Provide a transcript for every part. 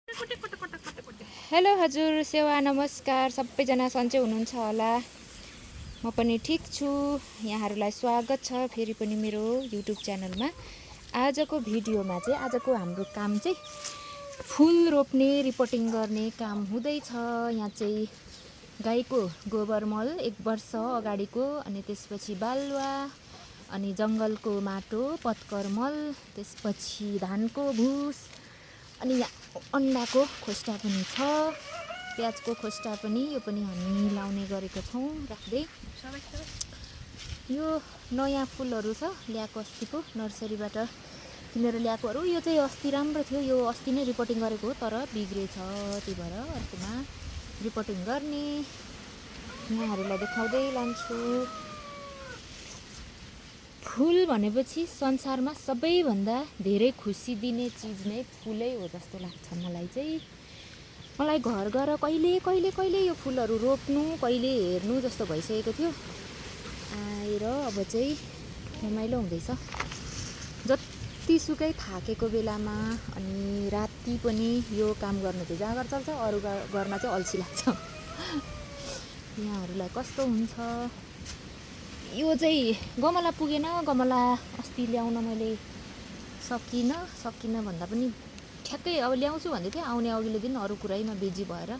Hello हजुर, सेवा नमस्कार। सबैजना सन्चै हुनुहुन्छ होला। म पनि ठिक छु। यहाँहरूलाई स्वागत छ फेरि पनि मेरो युट्युब च्यानलमा। आजको भिडियोमा चाहिँ आजको हाम्रो काम चाहिँ फुल रोप्ने रिपोर्टिङ गर्ने काम हुँदैछ। यहाँ चाहिँ गाईको गोबर मल 1 वर्ष अगाडिको, अनि त्यसपछि बालुवा, अनि जङ्गलको माटो पत्कर मल, त्यसपछि धानको भुस, अनि यहाँ अन्डाको खोस्टा पनि छ, प्याजको खोस्टा पनि, यो पनि हामी लाउने गरेको छौँ राख्दै। यो नयाँ फुलहरू छ, ल्याएको अस्तिको नर्सरीबाट किनेर ल्याएकोहरू। यो चाहिँ अस्ति राम्रो थियो, यो अस्ति नै रिपोर्टिङ गरेको हो, तर बिग्रेछ, त्यही भएर अर्कोमा रिपोर्टिङ गर्ने। यहाँहरूलाई देखाउँदै लान्छु। फुल भनेपछि संसारमा सबैभन्दा धेरै खुसी दिने चिज नै फुलै हो जस्तो लाग्छ मलाई चाहिँ। मलाई घर गएर कहिले यो फुलहरू रोप्नु, कहिले हेर्नु जस्तो भइसकेको थियो। आएर अब चाहिँ रमाइलो हुँदैछ। जतिसुकै थाकेको बेलामा अनि राति पनि यो काम गर्न चाहिँ जाँगर चल्छ, अरू गर्न चाहिँ अल्छी लाग्छ। यहाँहरूलाई कस्तो हुन्छ? यो चाहिँ गमला पुगेन, गमला अस्ति ल्याउन मैले सकिनँ भन्दा पनि ठ्याक्कै अब ल्याउँछु भन्दै थिएँ, आउने अघिल्लो दिन अरू कुरैमा बिजी भएर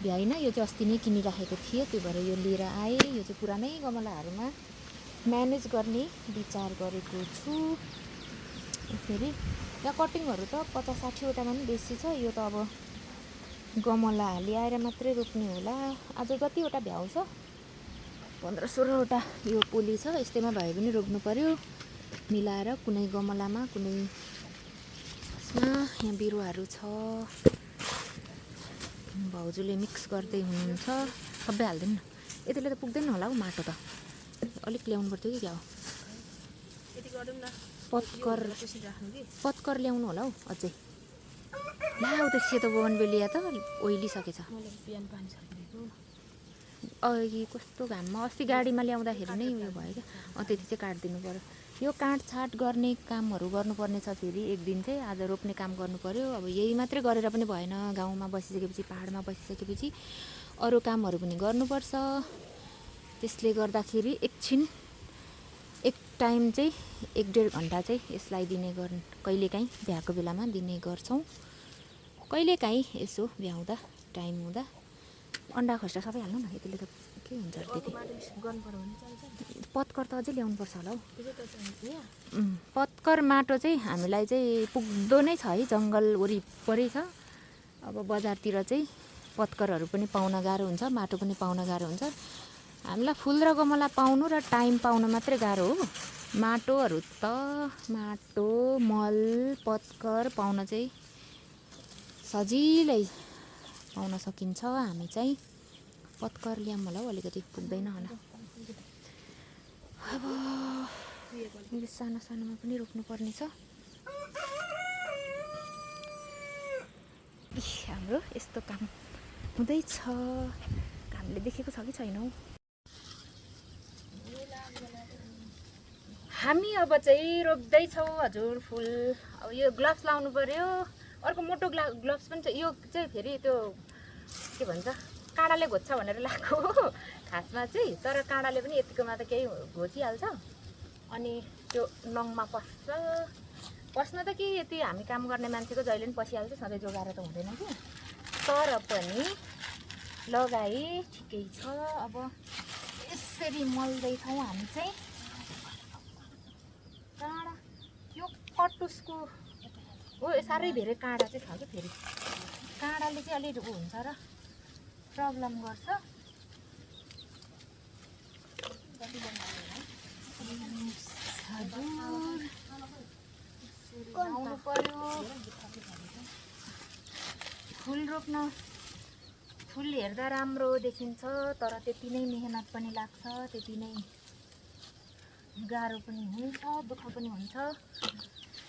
भ्याइनँ। यो चाहिँ अस्ति नै किनिराखेको थिएँ, त्यही भएर यो लिएर आएँ। यो चाहिँ पुरानै गमलाहरूमा म्यानेज गर्ने विचार गरेको छु। फेरि यहाँ कटिङहरू त 50-60वटा पनि बेसी छ। यो त अब गमला ल्याएर मात्रै रोप्ने होला। आज जतिवटा भ्याउँछ 15-16वटा यो पोली छ, यस्तैमा भए पनि रोप्नु पर्यो मिलाएर, कुनै गमलामा कुनै यसमा। यहाँ बिरुवाहरू छ, भाउजूले मिक्स गर्दै हुनुहुन्छ। सबै हालिदिनु न, यतिले त पुग्दैन होला हौ माटो त, अलिक ल्याउनु पर्थ्यो कि क्या हो। पत्कर ल्याउनु होला हौ अझै। ला उ त सेतो बोगनवेलिया त ओइलिसकेछ। अघि कस्तो घाममा अस्ति गाडीमा ल्याउँदाखेरि नै उयो भयो क्या। त्यति चाहिँ काटिदिनु पर्यो। यो काटछाट गर्ने कामहरू गर्नुपर्ने छ। फेरि एक दिन चाहिँ आज रोप्ने काम गर्नु पर्यो। अब यही मात्रै गरेर पनि भएन, गाउँमा बसिसकेपछि, पाहाडमा बसिसकेपछि अरू कामहरू पनि गर्नुपर्छ। त्यसले गर्दाखेरि एक टाइम चाहिँ 1-1.5 घन्टा चाहिँ यसलाई दिने कहिलेकाहीँ भ्याएको बेलामा दिने गर्छौँ। कहिलेकाहीँ यसो भ्याउँदा टाइम हुँदा। अन्डा खोस्टा सबै हाल्नु न, यतिले त के हुन्छ अरे। त्यति पत्कर त अझै ल्याउनुपर्छ होला हौ। पत्कर माटो चाहिँ हामीलाई चाहिँ पुग्दो नै छ है, जङ्गल वरिपरि छ। अब बजारतिर चाहिँ पत्करहरू पनि पाउन गाह्रो हुन्छ, माटो पनि पाउन गाह्रो हुन्छ। हामीलाई फुल र गमला पाउनु र टाइम पाउन मात्रै गाह्रो हो। माटोहरू त माटो मल पत्कर पाउन चाहिँ सजिलै पाउन सकिन्छ। हामी चाहिँ पत्कर ल्याऊँ होला हौ, अलिकति पुग्दैन होला। अब यो सानोमा पनि रोप्नुपर्ने छ। हाम्रो यस्तो काम हुँदैछ। हामीले देखेको छ कि छैन हौ। हामी अब चाहिँ रोप्दैछौँ हजुर फुल। अब यो ग्लोभ्स लाउनु पर्यो। अर्को मोटो ग्लोभ्स पनि छ। यो चाहिँ फेरि त्यो के भन्छ, काँडाले घोच्छ भनेर लगाएको हो खासमा चाहिँ, तर काँडाले पनि यतिकोमा त केही घोचिहाल्छ। अनि त्यो नङमा पस्न त कि यति हामी काम गर्ने मान्छेको जहिले पनि पसिहाल्छ, सधैँ जोगाएर त हुँदैन कि। तर पनि लगाइ ठिकै छ। अब यसरी मल्दैछौँ हामी चाहिँ। काँडा यो कटुसको हो, साह्रै धेरै काँडा चाहिँ छ कि। फेरि काँडाले चाहिँ अलि हुन्छ र प्रब्लम गर्छ। लाउनु पर्यो फुल रोप्न। फुल हेर्दा राम्रो देखिन्छ, तर त्यति नै मेहनत पनि लाग्छ, त्यति नै गाह्रो पनि हुन्छ, दुःख पनि हुन्छ।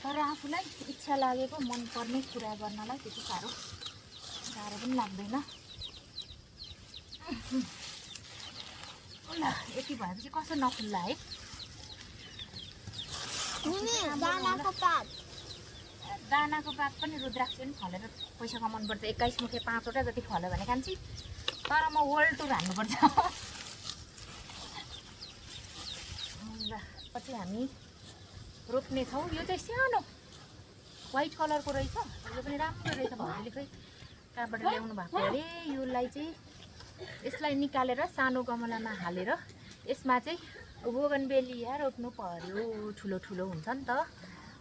तर आफूलाई इच्छा लागेको मनपर्ने कुरा गर्नलाई त्यति गाह्रो पनि लाग्दैन। ल यति भएपछि कसो नफुल्ला है। दानाको पात पनि रुद्राक्ष पनि फलेर पैसा कमाउनु पर्छ 21 मुखे 5वटा जति फल्यो भने कान्छी तर म वर्ल्ड टुर हान्नुपर्छ पछि हामी रोप्ने छौँ यो चाहिँ सानो व्हाइट कलरको रहेछ यो पनि राम्रो रहेछ भाउजूले खै कहाँबाट ल्याउनु भएको अरे योलाई चाहिँ यसलाई निकालेर सानो गमलामा हालेर यसमा चाहिँ बोगनबेलिया रोप्नु पर्यो ठुलो ठुलो हुन्छ नि त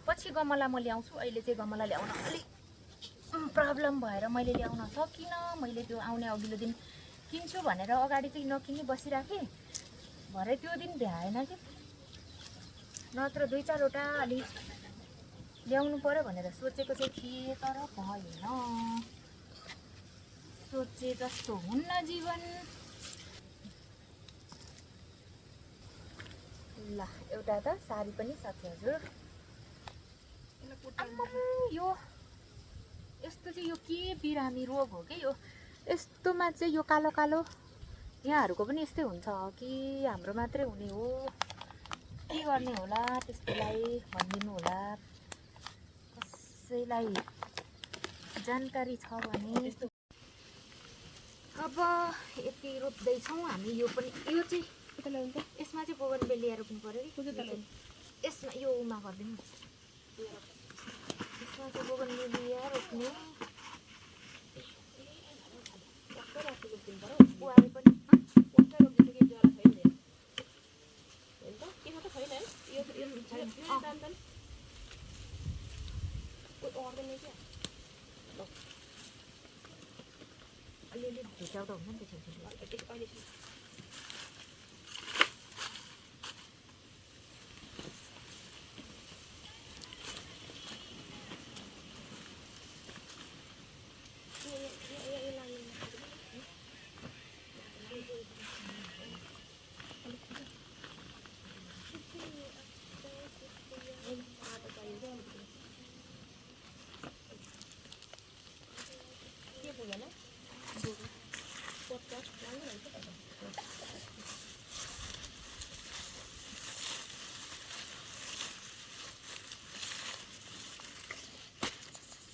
पछि गमला म ल्याउँछु अहिले चाहिँ गमला ल्याउन अलिक प्रब्लम भएर मैले ल्याउन सकिनँ मैले त्यो आउने अघिल्लो दिन किन्छु भनेर अगाडि चाहिँ नकिनी बसिराखेँ भरे त्यो दिन भ्याएन कि नत्र 2-4वटा अलि ल्याउनु पर्यो भनेर सोचेको चाहिँ थिएँ तर भएन सोचे जस्तो हुन्न जीवन ल एउटा त साडी पनि सक्यो हजुर यो यस्तो चाहिँ यो के बिरामी रोग हो कि यो यस्तोमा चाहिँ यो कालो कालो यहाँहरूको पनि यस्तै हुन्छ कि हाम्रो मात्रै हुने हो के गर्ने होला त्यसलाई भनिदिनु होला कसैलाई जानकारी छ भने अब यति रोप्दैछौँ हामी यो पनि यो चाहिँ यसमा चाहिँ बोगनबेलिया रोप्नु पर्यो कि यसमा यो उमा गरिदिनु यसमा चाहिँ बोगनबेलिया रोप्ने बुहारी पनि अलिअलि भित्राउँदा हुन्छ नि त्यसो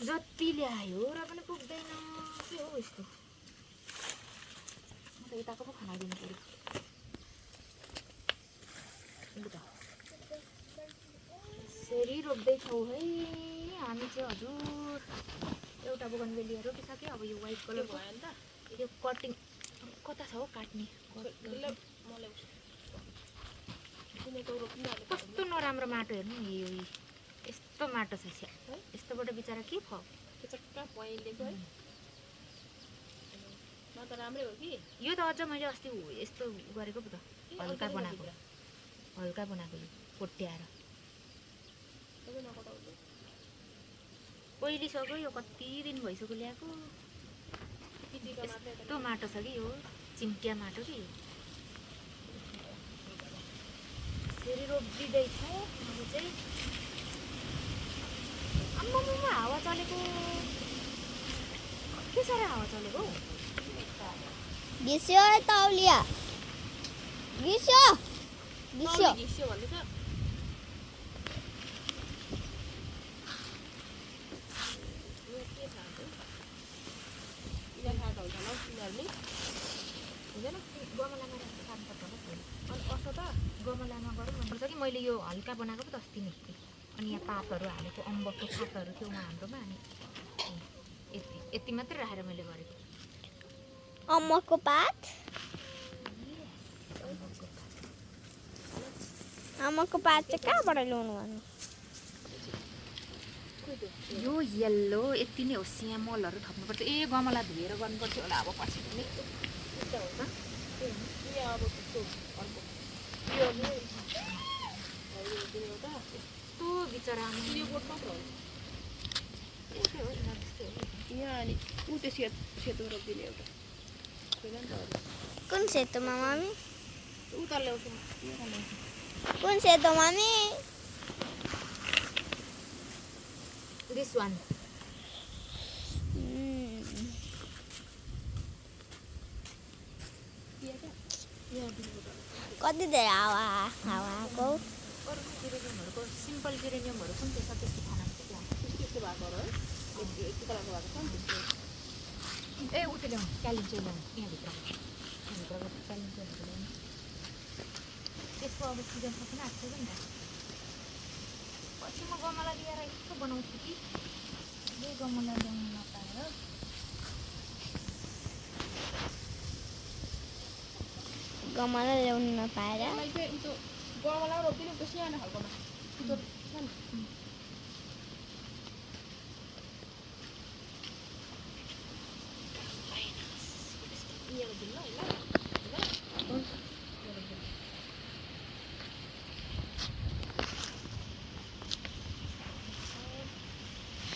जति ल्यायो र पनि पुग्दैन के हो यस्तो म त यताको पो खानाइदिनु पर्यो यसरी रोप्दैछौँ है हामी चाहिँ हजुर एउटा बोगनबेलिया रोपिसक्यो अब यो व्हाइट कलर भयो नि त यो कटिङ कता छ हो काट्ने कस्तो नराम्रो माटो हेर्नु यो यस्तो माटो छ यस्तोबाट बिचरा के फ चट्टा पहेँलेको है म त राम्रै हो कि यो त अझ मैले अस्ति यस्तो गरेको पो त हल्का बनाएको यो कोट्याएर पहिलिसक्यो यो कति दिन भइसक्यो ल्याएको यस्तो माटो छ कि यो चिम्टिया माटो कि यसरी रोपिदिँदैछौँ अब चाहिँ आम्मामा हावा चलेको के साह्रो हावा चलेको घिस्यो तौलिया घिस्यो घिस्यो भन्दैछ गमलामा गरौँ भन्नुपर्छ कि मैले यो हल्का बनाएको पो त अस्ति नै अनि यहाँ पातहरू हालेको अम्बकको पातहरू थियो उहाँ हाम्रोमा अनि यति मात्रै राखेर मैले गरेको अम्मको पात चाहिँ कहाँबाट ल्याउनु भन्नु यो येल्लो यति नै हो स्यामलहरू थप्नुपर्छ ए गमला धोएर गर्नुपर्छ होला अब पछि पनि यस्तो बिचरामा यहाँ अनि ऊ त्यो सेतो रोपिदिने एउटा कुन सेतोमा मामी उता ल्याउँछु कुन सेतो मामी दिस वान कति धेरै हावाको अरू जेरेनियमहरूको सिम्पल जेरेनियमहरू कुन चाहिँ छ त्यस्तो खाना त्यस्तो भएको हो है यति कलरको भएको छ नि त्यस्तो ए उता ल्याउनु कालिम्पोङ ल्याउनु यहाँभित्रको कालिम्पोङहरू ल्याउनु त्यसको अब सिजन सक्न आँट्छ नि त पछि म गमला लिएर यस्तो बनाउँछु कि यही गमला ल्याउनु नपाएर गमला ल्याउनु नपाएर मैले चाहिँ त्यो गमला रोप्दिनँ त्यो सानो खालकोमा त्यो छ नि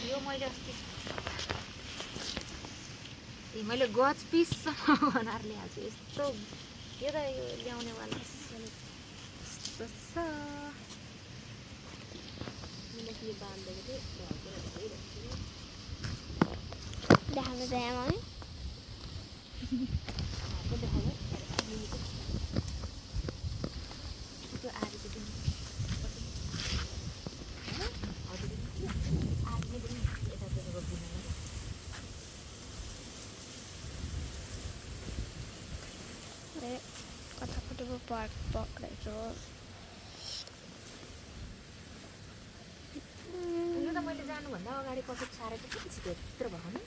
यो मैले अस्ति मैले गज पिससम्म बनाएर ल्याएको छु यस्तो के त यो ल्याउनेवाला यस्तो छ मैले के बाँधेको थिएँ देखाउनु चाहिँ मम्मी त्यो आरिको दिन कतापट्टिको पार्क पक्रेको यो त मैले जानुभन्दा अगाडि पकेट सारेको कति छिटो यत्रो भयो नि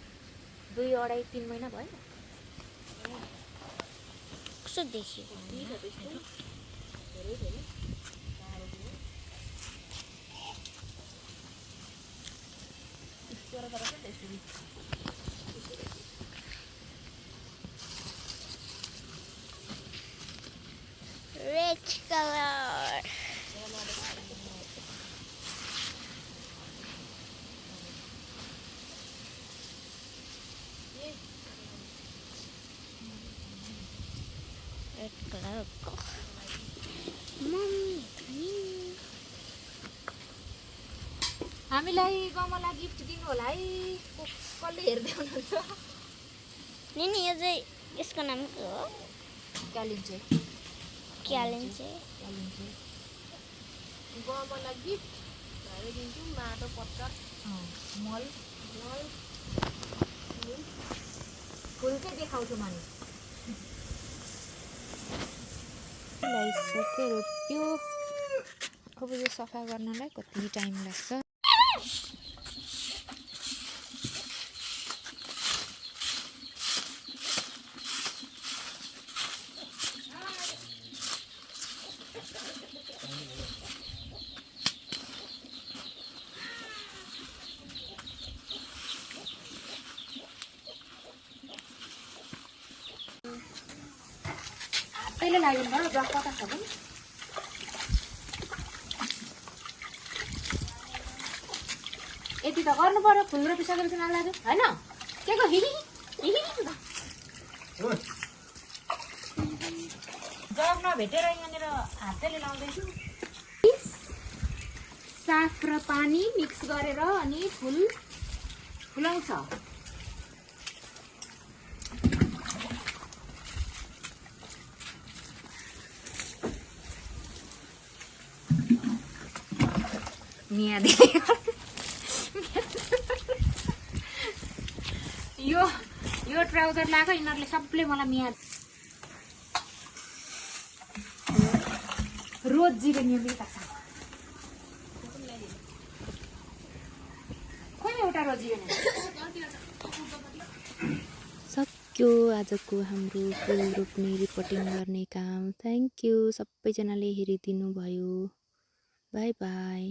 2-2.5-3 महिना भयो कस्तो देखियो रेड कलर रेड कलरको मम्मी हामीलाई गमला गिफ्ट दिनु होला है कसले हेर्दै हुनुहुन्छ नि यो चाहिँ यसको नाम के हो कालिम्पोङ क्यालेन्चे गमला गिफ्ट भएर दिन्छु माटो पत्कर मल फुल चाहिँ देखाउँछु मानि सबै रोप्यो अब यो सफा गर्नलाई कति टाइम लाग्छ त्यसले लाग्यो भने ब्लक कता छ पनि यति त गर्नु पर्यो फुल रोपिसकेपछि मलाई लाग्यो होइन के को हिँडी जग नभेटेर यहाँनिर हातले लाउँदैछु साफ र पानी मिक्स गरेर अनि फुलाउँछ यो ट्राउजर लगाएको यिनीहरूले सबले मलाई मिया रोज जिरेनियम लिएको छ खोइ एउटा रोज सक्यो आजको हाम्रो फुल रोप्ने रिपोर्टिङ गर्ने काम थ्याङ्क यू सबैजनाले हेरिदिनु भयो बाई बाई